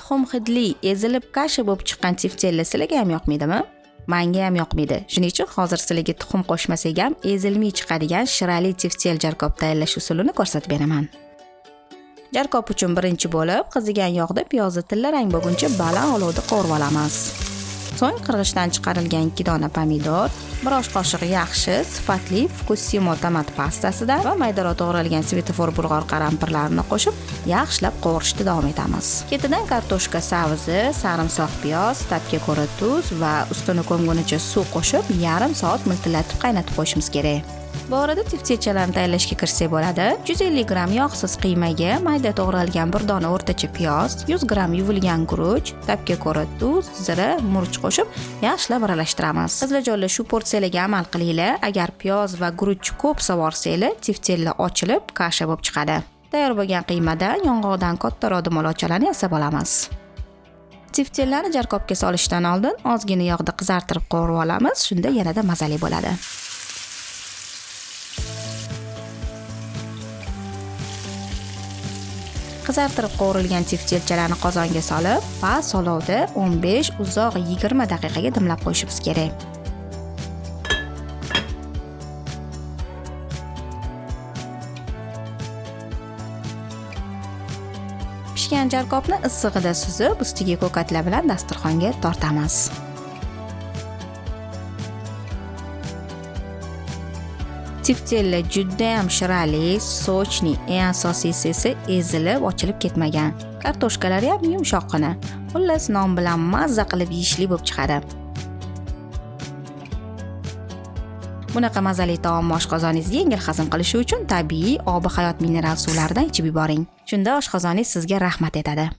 Tuxum hidli, ezilib kasha bo'lib chiqqan teftella sizlarga ham yoqmaydimi? Menga ham yoqmaydi. Shuning uchun hozir sizlarga tuxum qo'shmasak ham ezilmay chiqadigan shirali teftel jarkob tayyorlash usulini ko'rsatib beraman. Jarkob uchun birinchi bo'lib qizigan yog'da piyozni tillarang bo'lguncha baland olovda qovurib olamiz. So'ng qirg'ichdan chiqarilgan 2 dona pomidor, 1 osh qoshiq yaxshi sifatli Fukushima tomat pastasidan va maydaroq to'g'ralgan svetofor bulg'or qalampirlarini qo'shib, yaxshilab qovurishda davom etamiz. Ketidan kartoshka sabzi, sarimsoq piyoz, ta'bga ko'ra tuz va ustini ko'mgunicha suv qo'shib, yarim soat miltillatib qaynatib qo'yishimiz kerak. Bu orada teftelchalarni tayyorlashga kirishsak bo'ladi. 150 gramm yog'siz qiymaga mayda to'g'ralgan 1 dona o'rtacha piyoz, 100 gramm yuvilgan guruch, ta'bga ko'ra tuz, zira, murch qo'shib yaxshilab aralashtiramiz. Qizlarjonlar, shu porsiyalarga amal qilinglar. Agar piyoz va guruch ko'p savorsanglar, teftella ochilib, kasha bo'lib chiqadi. Tayyor bo'lgan qiymadan yong'oqdan kattaroq dumalochalarni yasab olamiz. Teftellarni jarkobga solishdan oldin ozgina yog'da qizartirib qovurib olamiz, shunda yanada mazali bo'ladi. Qizartirib qovurilgan teftelchalarni qozonga solib, past olovda 15 uzoq 20 daqiqaga dimlab qo'yishimiz kerak. Pishgan jarkobni issig'ida suzib, ustiga ko'katlar bilan dasturxonga tortamiz. Teftella juda ham shirali, sochni, eng asosiysi esa ezilib ochilib ketmagan. Kartoshkalari ham yumshoqqina. Xullas, non bilan mazza qilib yeyishli bo'lib chiqadi. Bunaqa mazali taomni oshqozoningiz yengil hazm qilishi uchun tabiiy obi hayot mineral suvlaridan ichib yuboring. Shunda oshqozoningiz sizga rahmat aytadi.